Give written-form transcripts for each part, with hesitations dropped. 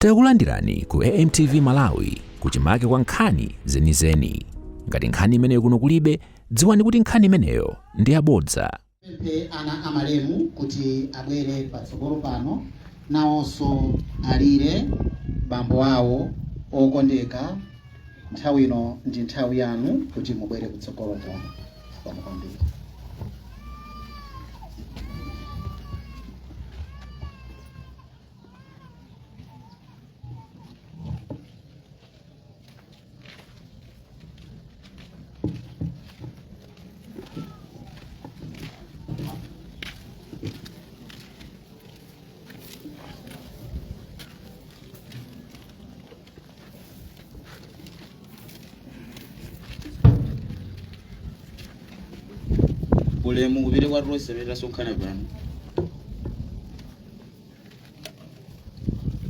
Takulandirani ku AMTV Malawi kuchimake kwa nkhani zenizeni. Ngati nkhani imeneyo kuno kulibe, dziwani kuti nkhani imeneyo ndi yabodza. Pemphe ana amalemu kuti abwere patsogolo pano nawonso alire bambo awo okondeka. Nthawi ino ndi nthawi yanu kuti mubwere kutsogolo kuno. Zikomo kwambiri. Ulemu upite kwa tonse amene tasonkhana pano.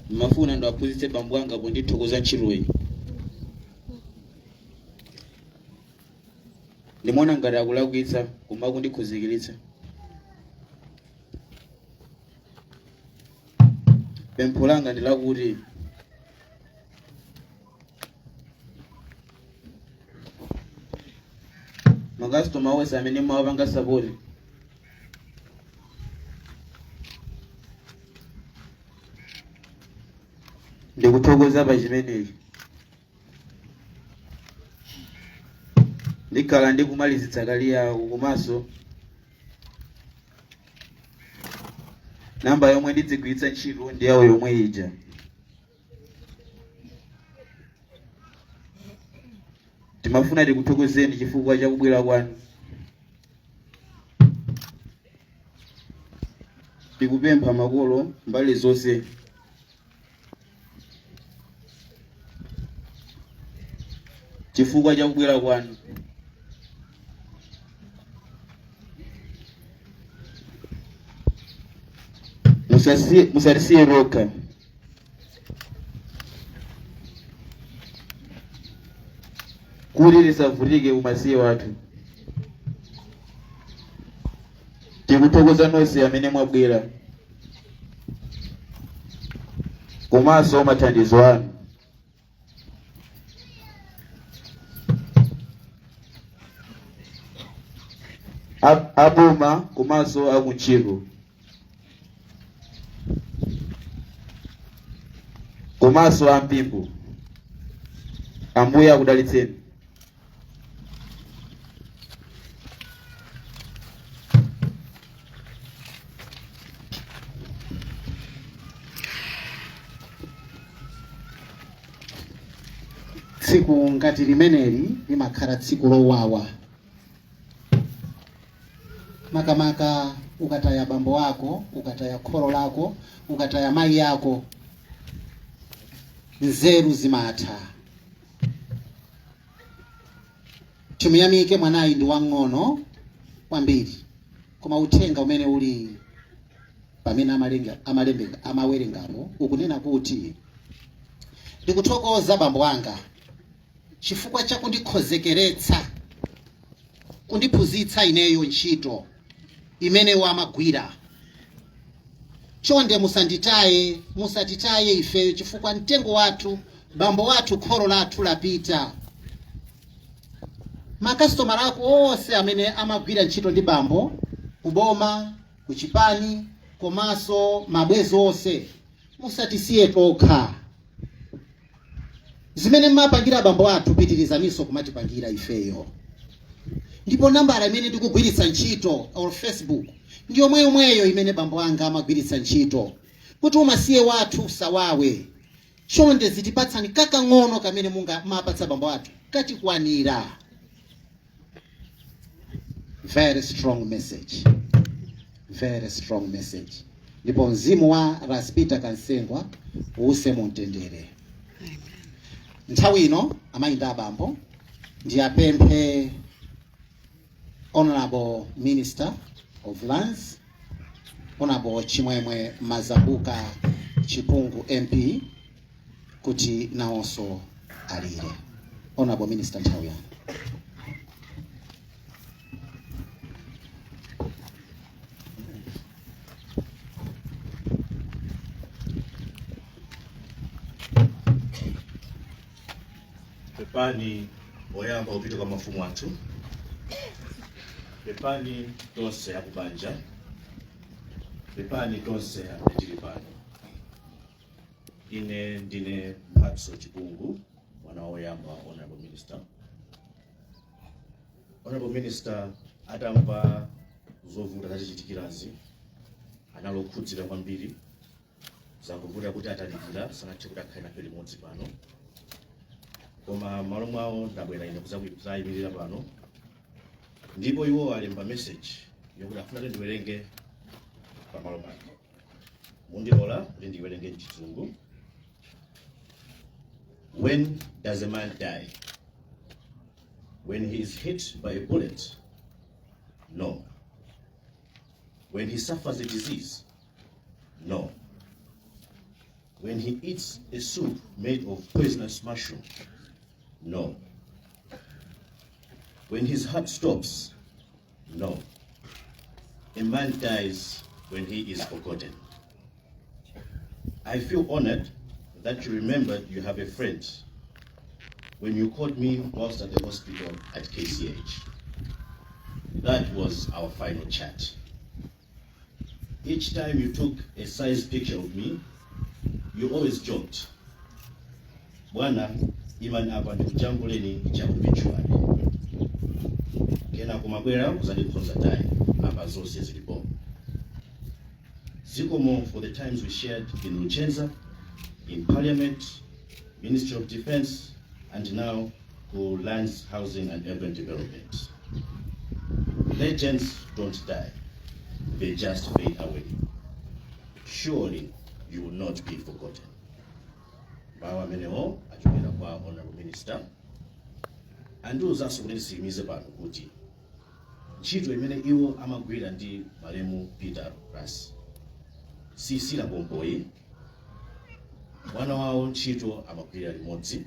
Ndimafuna ndiwaphunzitse bambo anga pondithokoza ntchitoyi. Ndimaona ngati akulakwitsa koma akundikhozekeretsa. Pempho langa ndi lakuti makasitoma onse amene mumawapanga sapoti ndikuthokoza pa chimenechi. Ndikhala ndikumalizitsa career yawo komanso namba yomwe ndidzigwiritsa ntchito ndi yawo yomwe ija. Timafuna tikuthokozeni chifukwa cha kubwera kwanu. Tikupempha makolo mbali zonse chifukwa cha kubwera kwanu. Musatisiye tokha. Kuti tisavutike umasiye wathu. Tikuthokoza nonse amene mwabwera komanso mathandizo anu. Aboma komanso akuntchito komanso ampingo. Ambuye akudalitseni. Tsiku ngati limeneli limakhala tsiku lowawa, makamaka ukataya bambo ako, ukataya kholo lako, ukataya mayi ako, nzeru zimatha. Timuyamike mwanayi, ndi wang'ono kwambiri, koma uthenga umene uli pamene amawerengapo ukunena kuti ndikuthokoza bambo anga chifukwa cha kundikhozekeretsa, kundiphunzitsa ineyo ntchito imene amagwira. Chonde musanditaye, musatitaye ifeyo, chifukwa mtengo wathu, bambo wathu, kholo lathu lapita. Makasitomala ako onse amene amagwira ntchito ndi bambo kuboma, kuchipani, komanso mabwezi onse, musatisiye tokha. Zimene mmapangira bambo athu, pitirizaninso kumatipangira ifeyo. Ndipo nambala imene ndikugwiritsa ntchito or Facebook ndi yomweyomweyo imene bambo anga amagwiritsa ntchito, kuti umasiye wathu usawawe. Chonde zitipatsani kakang'ono kamene munga mapatsa bambo athu, katikwanira. Very strong message, very strong message. Ndipo mzimu wa Ras Peter Kansengwa uuse mumtendere. Nthawi ino, amayi ndi abambo, ndiyapemphe Honorable Minister of Lands, Honorable Chimwemwe Mazabuka Chipungu MP, kuti nawonso alire. Honorable Minister, nthawi yanu. Pepani oyamba kupita kwa mafumu athu, pepani tonse akubanja, pepani tonse amene tili pano. Ine ndine Mphatso Chipungu, mwana woyamba Honorable Minister. Honorable Minister atamva zovuta zachichitikirazi anali okhudzidwa kwambiri. Zangovuta kuti atalikira, sanathe kuti akhale nafe limodzi pano, koma m'malo mwawo ndabwera ine kudzayimirira pano. Ndipo iwo alemba message yokuti afuna kuti ndiwerenge pamalo pano. Mundilola kuti ndiwerenge mchizungu. When does a man die? When he is hit by a bullet? No. When he suffers a disease? No. When he eats a soup made of poisonous mushroom? No. When his heart stops? No. A man dies when he is forgotten. I feel honored that you remembered you have a friend when you called me whilst at the hospital at KCH. That was our final chat. Each time you took a size picture of me, you always joked, "Bwana, imani apa ndikujambuleni cha obituary." Kena kumabwera kuzandikhonza tayi, apa zonse zilipo. Zikomo for the times we shared in Luchenza, in Parliament, Ministry of Defense, and now ku Lands, Housing and Urban Development. Legends don't die, they just fade away. Surely you will not be forgotten. Mawu amenewo achokera kwa Honorable Minister. Andiwuzanso kuti ndisimikize pano kuti ntchito imene iwo amagwira ndi malemu Peter Ras sisira pompoyi. Mwana wawo ntchito amagwira limodzi,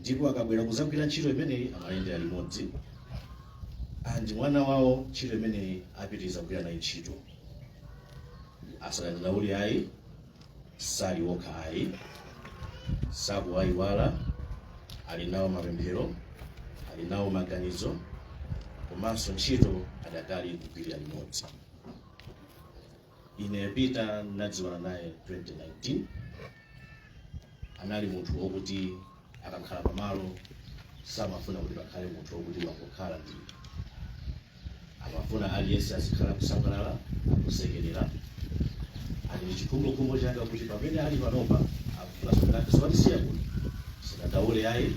ndipo akabwera kuzagwira ntchito imeneyi amayendera limodzi, and mwana wawo ntchito imeneyi apitiriza kugwira naye ntchito. Asadandaule ayi, sali wokha ayi, sakuwayiwala, ali nawo mapemphero, ali nawo maganizo, komanso ntchito adakali kugwirira limodzi. Ine Peter nadziwana naye 2019. Anali munthu wokuti akakhala pamalo samafuna kuti pakhale munthu wokuti wangokhala, ndi amafuna aliyense azikhala kusangalala, akusekerera. Ali ndi chikhumbokhumbo changa kuti pamene ali panopa akufuna sowatisiya kuti sidandaule ayi,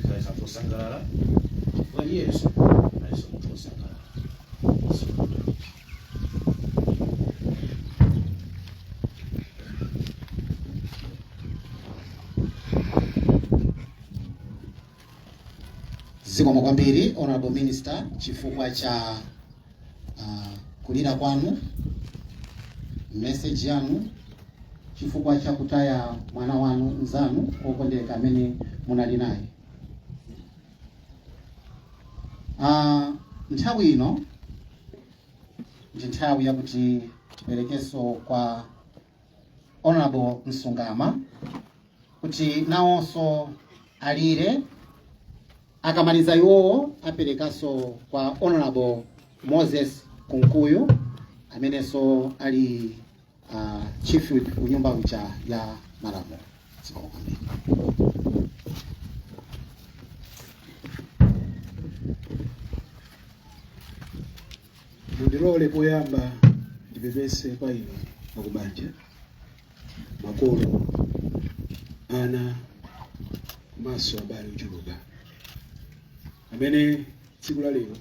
khale anthu osangalala, chifukwa iyenso alinso munthu wosangalala. Zikomo kwambiri, Honorable Minister, chifukwa cha kulira kwanu, message yanu, chifukwa cha kutaya mwana wanu, mzanu okondeka amene munali naye. Nthawi ino ndi nthawi yakuti tiperekenso kwa Honorable Msungama kuti nawonso alire. Akamaliza iwowo, aperekanso kwa Honorable Moses Kunkuyu, amenenso ali chief whip ku nyumba uja ya malamulo. Zikomo kwambiri. Mundilole poyamba ndipepese kwa inu akubanja, makolo, ana komanso abale ochuluka amene tsiku la lero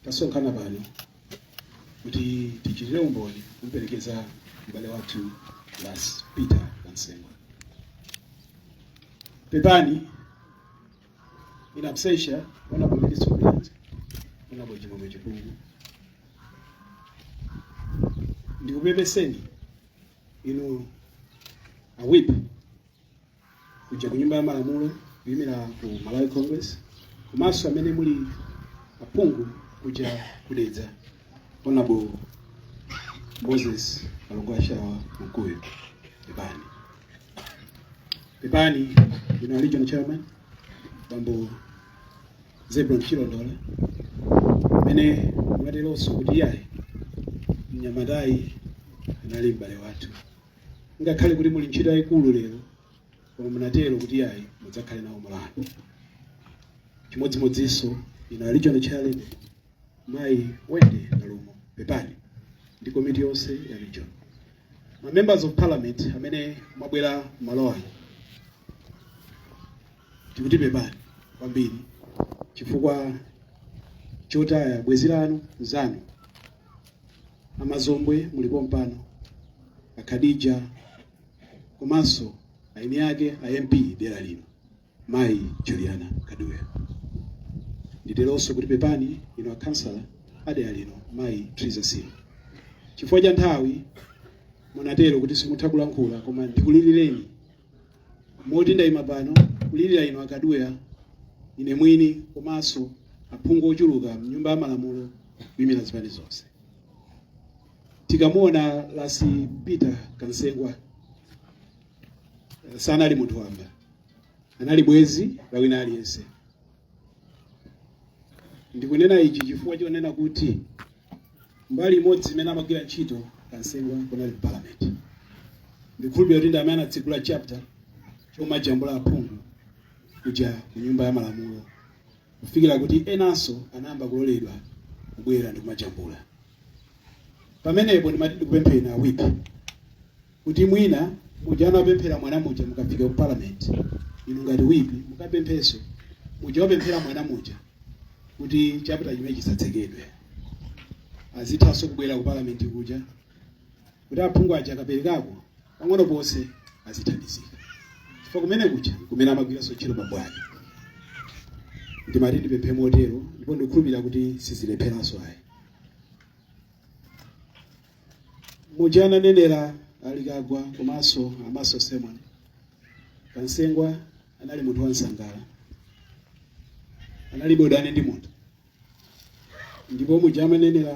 tasonkhana pano kuti tichitire umboni kumperekeza m'bale wathu Ras Peter Kansengwa. Pepani in absentia, Honorable Minister of Lands, Honorable Chimwemwe Chipungu. Ndikupepeseni inu a whip kuja ku nyumba ya malamulo kuyimira ku Malawi Congress, komanso amene muli aphungu kuja kudedza, Honorable Moses Kalongo Ashawa Kunkuyu, pepani. Pepani Ino regional chairman Bambo Zebron Chilondola, amene mwateronso kuti iyayi, mnyamatayi anali m'bale wathu, ngakhale kuti muli ntchito yayikulu lero, koma munatero kuti iyayi, mudzakhale nawo mulano. Chimodzimodzinso ino regional chairlady Mayi Wende Nalumo, pepani ndi komiti yonse ya region, ma members of parliament amene mwabwera malo ano, tikuti pepani kwambiri chifukwa chotaya bwenzi lanu, mzanu. Amazombwe mulipo mpano, Akhadija komanso aini ake a MP dera lino Mayi Juliana Kaduya. Nditeronso kuti pepani ino akhansala adera lino Mayi Triza Silo. Chifukwa cha nthawi munatero kuti simutha kulankhula, koma ndikulilireni moti ndayima pano kulirira ino Akaduya, ine mwini komanso aphungu ochuluka mnyumba ya malamulo kuyimira zipani zonse. Tikamuona Ras Peter Kansengwa, sanali munthu wamba, anali bwenzi la wina aliyense. Ndikunena ichi chifukwa chonena kuti mbali imodzi imene amagwira ntchito Kansengwa kunali parliament. Ndikhulupirira kuti ndi amene anatsegula chapter chomajambula aphungu kuja ku nyumba ya malamulo, kufikira kuti enanso anayamba kuloledwa kubwera ndi kumajambula pamenepo. Ndimati ndikupempheni a whip kuti mwina muja anapemphera mwana muja, mukafika ku parliament inu ngati whip mukapemphenso muja wapemphera mwana muja kuti chapter chimene chisatsekedwe, azithanso kubwera ku parliament kuja kuti aphungu aja akaperekako pang'ono ponse azithandizika, chifukwa kumene kuja kumene amagwiranso ntchito bambo ake. Ndimati ndipemphe motero, ndipo ndikukhulupirira kuti sizilepheranso ayi. Muja ananenera Alikagwa komanso Amaso Semon, Kansengwa anali munthu wansangala, analibe udani ndi munthu. Ndipo muja amanenera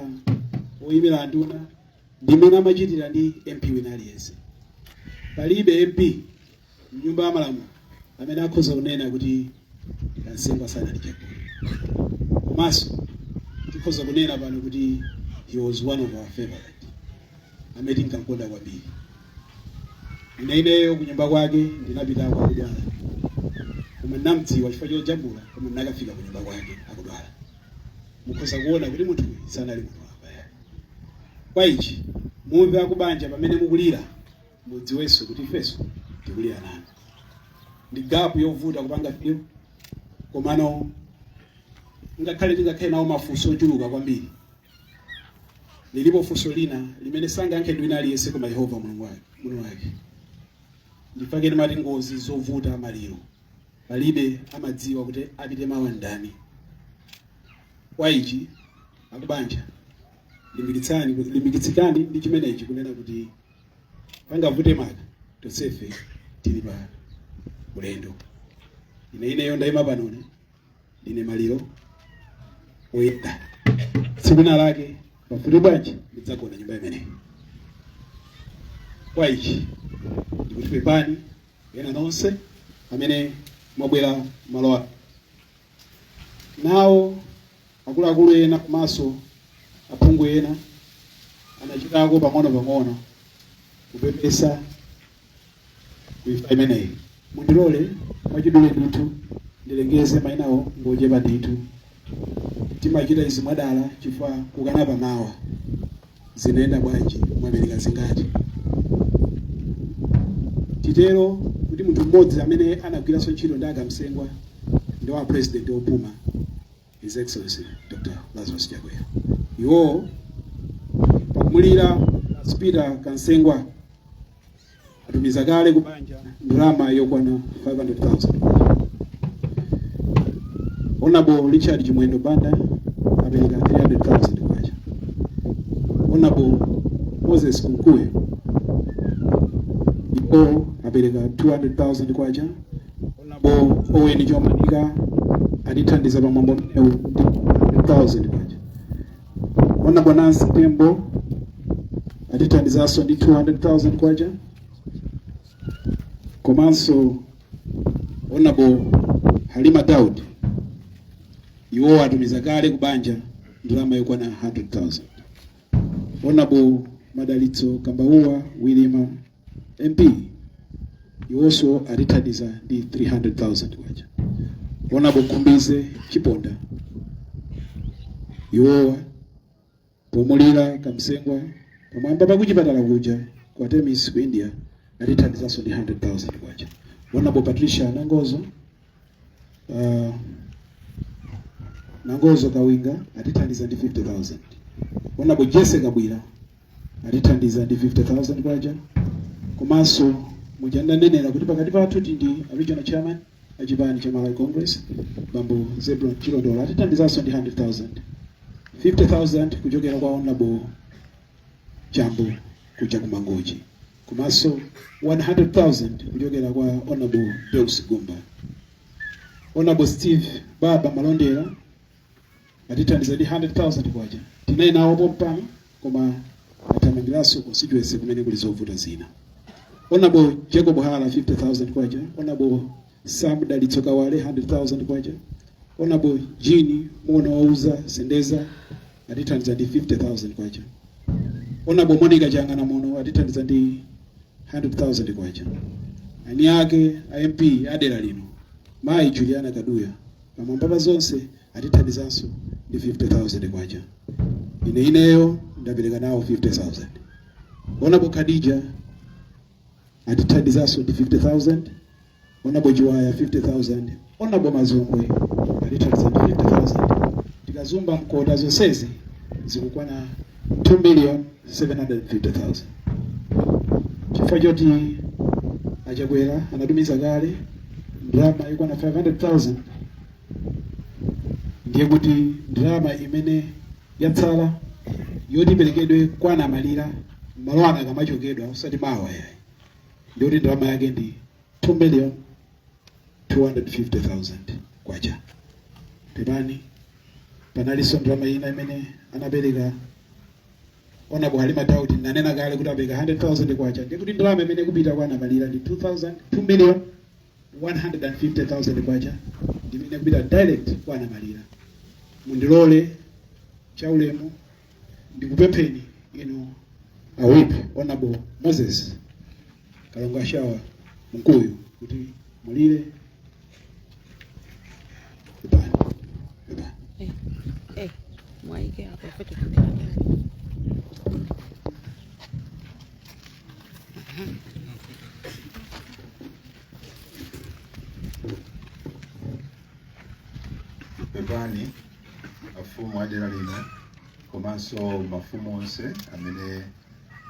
oyimira anduna, ndimene amachitira ndi MP wina aliyense. Palibe MP mnyumba ya malamulo amene akhoza kunena kuti Kansengwa sanali chagulu. Komanso tikhoza kunena pano kuti he was one of our favorite amene tinkamkonda kwambiri. Ine ineyo kunyumba kwake ndinapitako akudwala, koma ndinamdziwa chifukwa chojambula, koma ndinakafika kunyumba kwake akudwala. Mukhoza kuona kuti munthu uyu sanali munthu wamba yayi. Kwa ichi mumve akubanja pamene mukulira, mudziwenso kuti ifenso tikulira nanu. Ndi gap yovuta kupanga fill, komano ngakhale tingakhale nawo mafunso ochuluka kwambiri, lilipo funso lina limene sangayankhe ndi wina aliyense koma Yehova Mulungu wake mwini wake. Ndifake timati ngozi zovuta, maliro, palibe amadziwa kuti apite mawa ndani. Kwa ichi akubanja, limbikitsani, limbikitsikani ndi chimenechi kunena kuti pangavute maka tonsefe tili pa ulendo. Ine ineyo ndayima panone, ndine maliro oyenda. Tsiku lina lake pafuti bwanji ndidzagona nyumba imeneyi. Kwa ichi ndikuti pepani ena nonse amene mwabwera malo ano, nawo akuluakulu ena komanso aphungu ena anachitako pang'ono-pang'ono kupepesa kuifa imeneyi. Mundilole mwachidule ndithu ndilengeze mayinawo, ngochepa ndithu. Timachita izi mwadala chifukwa kukana pamawa zinaenda bwanji, mwapereka zingati. Titero kuti munthu mmodzi amene anagwiranso ntchito ndi Akamsengwa ndi wa president opuma, His Excellency Dr Lazarus Chakwera. Iwowo pakumulira Peter Kansengwa atumiza kale kubanja ndalama yokwana 500,000. Honorable Richard Chimwendo Banda apereka 300,000 kwacha. Honorable Moses Kunkuyu iwo apereka 200,000 kwacha. Honorable Owen Chomanika atithandiza pamwambo umenewu ndi 100,000 kwacha. Honorable Nancy Tembo atithandizanso ndi 200,000 kwacha. Komanso Honorable Halima Daud iwo atumiza kale kubanja ndalama yokwana 100,000. Honorable Madalitso Kambauwa Wilima MP iwonso atithandiza ndi 300,000 kwacha. Honorable Khumbize Chiponda iwowa pomulira Kamsengwa pamwamba pakuchipatala kuja ku Artemis ku India atithandizanso ndi 100,000 kwacha. Honorable Patricia Nangozo Nangozo Kawinga atithandiza ndi 50,000. Honorable Jesse Kabwira atithandiza ndi 50,000 kwacha. Komanso muja ndanenera kuti pakati pathu ndi a regional chairman achipani cha Malawi Congress, Bambo Zebron Chilondola, atithandizanso ndi 100,000. 50,000 kuchokera kwa Honorable Chambo kuja kumangochi, komanso 100,000 kuchokera kwa Honorable Deus Gumba. Honorable Steve Baba Malondera atithandiza ndi 100,000 kwacha. Tinali nawo pompano koma athamangiranso constituency kumene kuli zovuta zina. Honorable Jacob Hala 50,000 kwacha. Honorable Sam Dalitso Kawale 100,000 kwacha. Honorable Jean Muona Wauza Sendeza atithandiza ndi 50,000 kwacha. Honorable Monica Changana muno atithandiza ndi 100,000 kwacha. Ani ake a MP adera lino, Mayi Juliana Kaduya, pamwamba pa zonse atithandizanso ndi 50,000 kwacha. Ine ineyo ndapereka nawo 50,000. Honorable Khadija atithandizanso ndi 50,000. Honorable Chiwaya 50,000. Honorable Mazungwe atithandiza ndi 50,000. Tikazumba mkota zonsezi zikukwana 2 million 750,000, chifukwa choti achakwera anatumiza kale ndalama ikwana 500,000. Ndiye kuti ndalama imene yatsala yoti iperekedwe kwa Namalira malo ano akamachokedwa, usati mawa yayi, ndiye kuti ndalama yake ndi 2 million 250,000 kwacha. Pepani, panalinso ndalama ina imene anapereka Honorable Halima Daudi. Nanena kale kuti apereka 100,000 kwacha. Ndiye kuti ndalama imene kupita kwa Namalira ndi 2000 2 million 150,000 kwacha, ndimene kupita direct kwa Namalira. Mundilole chaulemu ndikupempheni inu a whip, Honorable Moses Kalonga Shawa Mkuyu, kuti mulire. Pepani, pepani. Eh, mwaike hapo fetu tukiangalia. Pepani afumu adera lino komanso mafumu onse amene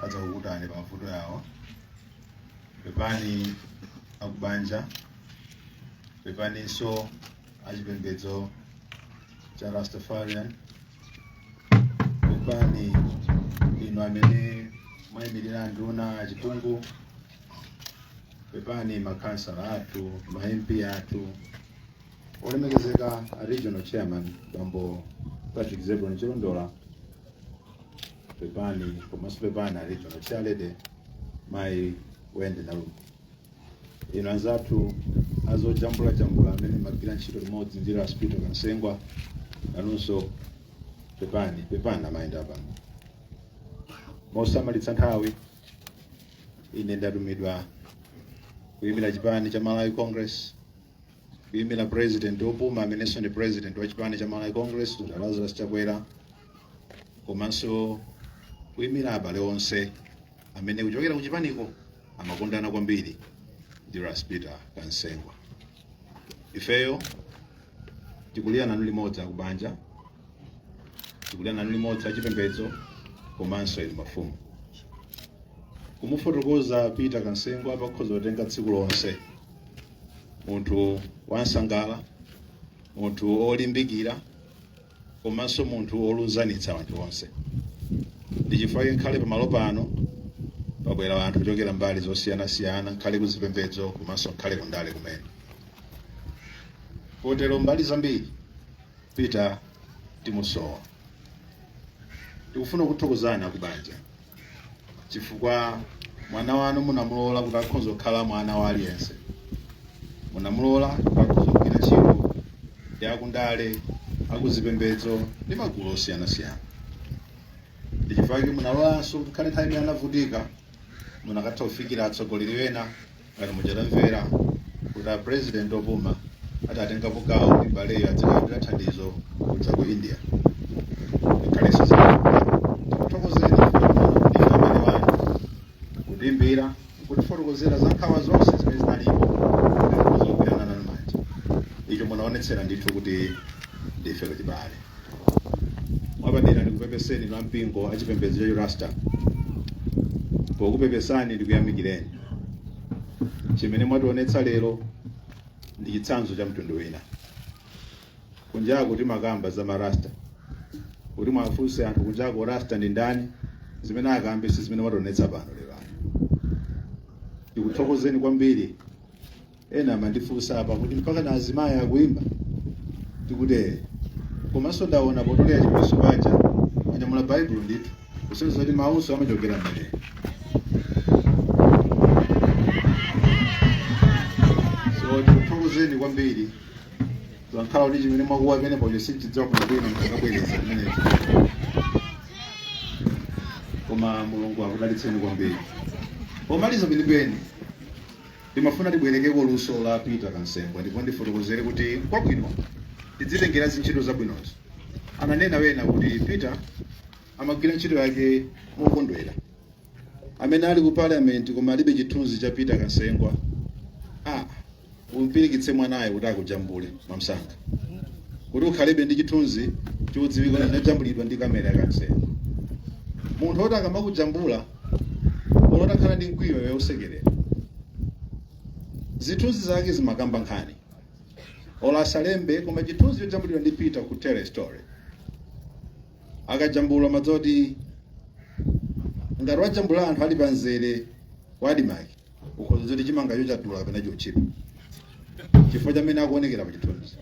adzakukutani pa mavuto yawo. Pepani akubanja, pepaninso achipembedzo cha Rastafarian, pepani inu amene mwayimirira nduna achipungu, pepani makhansala athu, ma MP athu, olemekezeka a regional chairman Bambo Patrick Zebron Chilondola, pepani, komanso pepani a regional chairlady Mayi Wende Nalume, inu anzathu azojambulajambula amene magwira ntchito limodzi ndi Ras Peter Kansengwa, nanunso pepani, pepani amayenda pano. Mosamalitsa nthawi, ine ndatumidwa kuyimira chipani cha Malawi Congress, kuyimira president wopuma amenenso ndi president wa chipani cha Malawi Congress, Dr. Lazarus Chakwera, komanso kuyimira abale onse amene kuchokera ku chipaniko amakondana kwambiri ndi Ras Peter Kansengwa. Ifeyo tikulira nanu limodzi akubanja, tikulira nanu limodzi achipembedzo komanso inu mafumu. Kumufotokoza Peter Kansengwa pakhoza kutenga tsiku lonse. Munthu wansangala, munthu olimbikira, komanso munthu olunzanitsa anthu onse. Ndi chifukwa nkhale pamalo pano pabwera anthu kuchokera mbali zosiyanasiyana, nkhale kuzipembedzo komanso nkhale kundale kumene. Kotero mbali zambiri Peter timusowa. Tikufuna kuthokozani akubanja chifukwa mwana wanu munamulola kuti akhoza kukhala mwana wa aliyense. Munamulola pakuzogwira ntchito ndi akundale, akuzipembedzo ndi magulu osiyanasiyana. Ndi chifukwa chake munalolanso ngakhale nthawi imene anavutika, munakatha kufikira atsogoleri ena ngati muchatamvera kuti a president opuma atatengapo gawo kuti baleyo adzikalandira thandizo kudza ku India. Ikhalenso tikuthokozeni ndife abale wanu kutimbira, kutifotokozera za nkhawa zonse zimene zinalipo kuti zogwirana nanu manja. Icho munaonetsera ndithu kuti ndife pachibale. Mwapadera ndikupepeseni la mpingo achipembedzo cha Rasta. Pokupepesani, ndikuyamikireni. Chimene mwationetsa lero ndi chitsanzo cha mtundu wina. Kunjaku timakamba za marasta, kuti mwafunse anthu kunjaku rasta ndi ndani, zimene akambe si zimene mwationetsa pano lero. Ndikuthokozeni kwambiri. Ena amandifunsa apa kuti mpaka na azimayi akuimba, tikuti komanso ndaona potolera chipeso paja anyamula Baibulo ndithu, kusonyeza kuti mawuso amachokera mmeneko. So tikuthokozeni kwambiri. Zankhala kuti chimene mwakuwa pamenepo sinchidziwa bwinobwino, mukakabwereza chimenecho, koma Mulungu akudalitseni kwambiri. Pomaliza penipeni, ndimafuna tibwerekeko luso la Peter Kansengwa, ndipo ndifotokozere kuti kwabwino tidzitengera zintchito zabwinozo. Ananena wena kuti Peter amagwira ntchito yake mokondwera. Amene ali ku parliament koma alibe chithunzi cha Peter Kansengwa, ah, umpirikitse mwanayo kuti akujambule mwamsanga, kuti ukhalebe ndi chithunzi chodziwika chinajambulidwa ndi kamera ya Kansengwa. Munthu oti akamakujambula unotakhala ndi mkwiyo yosekerera, zithunzi zake zimakamba nkhani. Ola asalembe, koma chithunzi chojambulidwa ndi Peter ku tell a story. Akajambula madzoti ngati wajambula anthu ali pamzere wa ADMARC, ukhoza zoti chimangacho chadula kapena chochipa chifukwa chamene akuonekera pa chithunzi.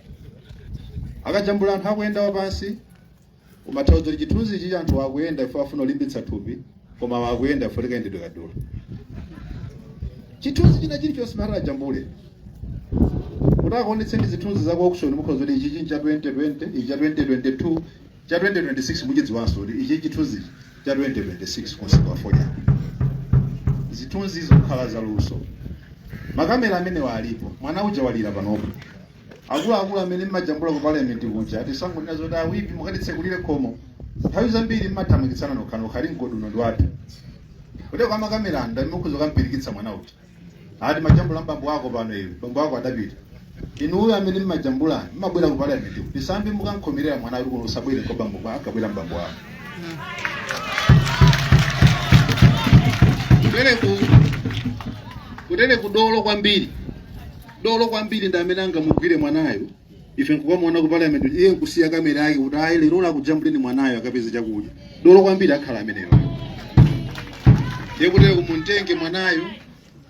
Akajambula anthu akuyenda wapansi, umatha kuti chithunzi ichi anthu akuyenda ifo afuna kulimbitsa thupi, koma akuyenda ifo likayendedwe kadula. Chithunzi china chilichonse mara ajambule kuti akuonetse ndi zithunzi za ku auction, mukhoza kuti ichi cha 2020, ichi cha 2022, cha 2026 muchidziwanso kuti ichi chithunzi cha 2026 kumsika wa fodya. Zithunzi zikukhala zaluso. Makamera amenewa alipo. Mwana uja walira panopo. Akuluakulu amene mmajambula ku parliament kuja, tisangonena zoti a whip mukatitsekulire khomo, nthawi zambiri mmathamangitsana nokhanokha, ali mgodi uno ndi wathu. Kuti kwa makamera ndani mukhoza kampirikitsa mwana uja, ati majambula mbambo wako pano, iwe bambo wako adapita. Inuyo amene mmajambula mmabwera ku parliament, tisambe mukankhomerera mwana kuti kuno usabwere kwa bambo kwa akabwera mbambo wako. Kutere kudolo kwambiri, dolo kwambiri ndi amene angamugwire mwanayo. Ife nkukamuona ku parliament, iye nkusiya kamera yake kuti ayi, lero lakujambuleni mwanayo akapeze chakudya. Dolo kwambiri akhala ameneyo. Ndiye kuti mumtenge mwanayo,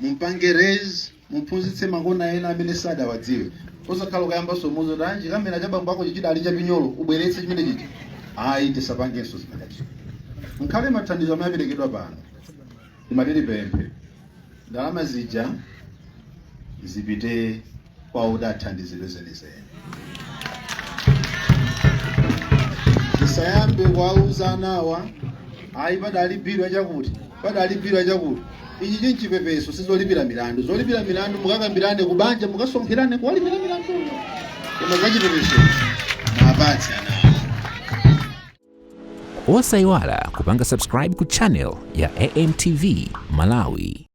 mumpange raise, mumphunzitse makona ena amene sadawadziwe. Osakhala ukayamba somuzo kuti anji kamera cha bambo ako chichidali chapinyolo, ubweretse chimene chichi. Ayi, tisapangenso zimenezo. Nkhale mathandizo amene aperekedwa pano, timati tipemphe ndalama zija zipite kwa oti athandizidwe zenizeni. Tisayambe kuwauza anawa, ayi, padali bill chakuti, padali bill chakuti. Ichi chinchipepeso, sizolipira milandu. Zolipira milandu mukakambirane kubanja, mukasonkherane kuwalipira milanduyo, koma zachipepeso mwapatse anawa. Osayiwala kupanga subscribe ku channel ya AMTV Malawi.